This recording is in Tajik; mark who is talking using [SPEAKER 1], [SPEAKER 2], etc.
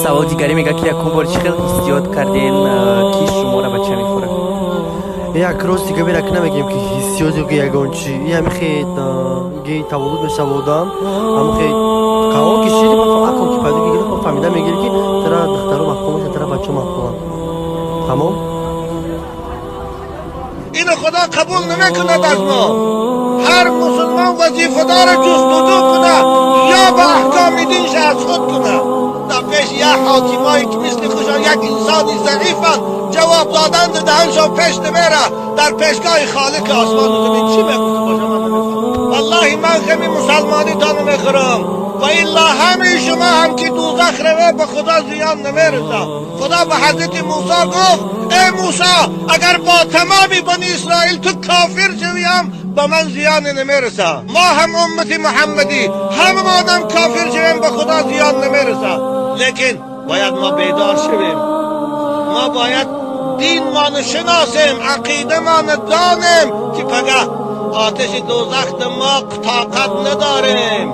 [SPEAKER 1] Савол дигаре мега, ки якум бор чӣ хел ҳиссиёт карден, ки шуморо бача мехӯрад?
[SPEAKER 2] Як рости гапера ки намегем, ки ҳиссиёт ё ки ягон чи, ҳамихе ги таваллуд мешава одам, ҳамихе қавон ки шири, ақл ки пайдо гирифт, фаҳмида мегирӣ, ки тара духтаро маъқул меша, тара бачао маъқуланд, тамом.
[SPEAKER 3] Ино Худо қабул намекунад аз мо. Ҳар мусулмон вазифадор ҷустуҷӯ куна ё ба аҳкоми динша аз худ куна. Дар пеши як ҳокимое ки мисли худшон як инсони заифанд, ҷавоб додан даҳаншон пеш намера. Дар пешгоҳи Холиқи осмону замин чӣ мегуфта бошам, ман намефаҳмам. Валлоҳи, ман ғами мусалмонитон намехӯрам ва илла ҳамаи шумо ҳам ки дӯзах раве, ба Худо зиён намерасад. Худо ба ҳазрати Мусо гуфт: «Эй Мусо, агар бо тамоми Бани Исроил ту кофир шавиам, ба ман зиёне намерасад». Мо ҳам уммати Муҳаммадӣ, ҳама одам кофир шавем, ба Худо зиён намерасад. Лекин бояд мо бедор шавем, мо бояд динмону шиносем, ақидамону донем, ки пагаҳ оташи дӯзахда мо тоқат надорем.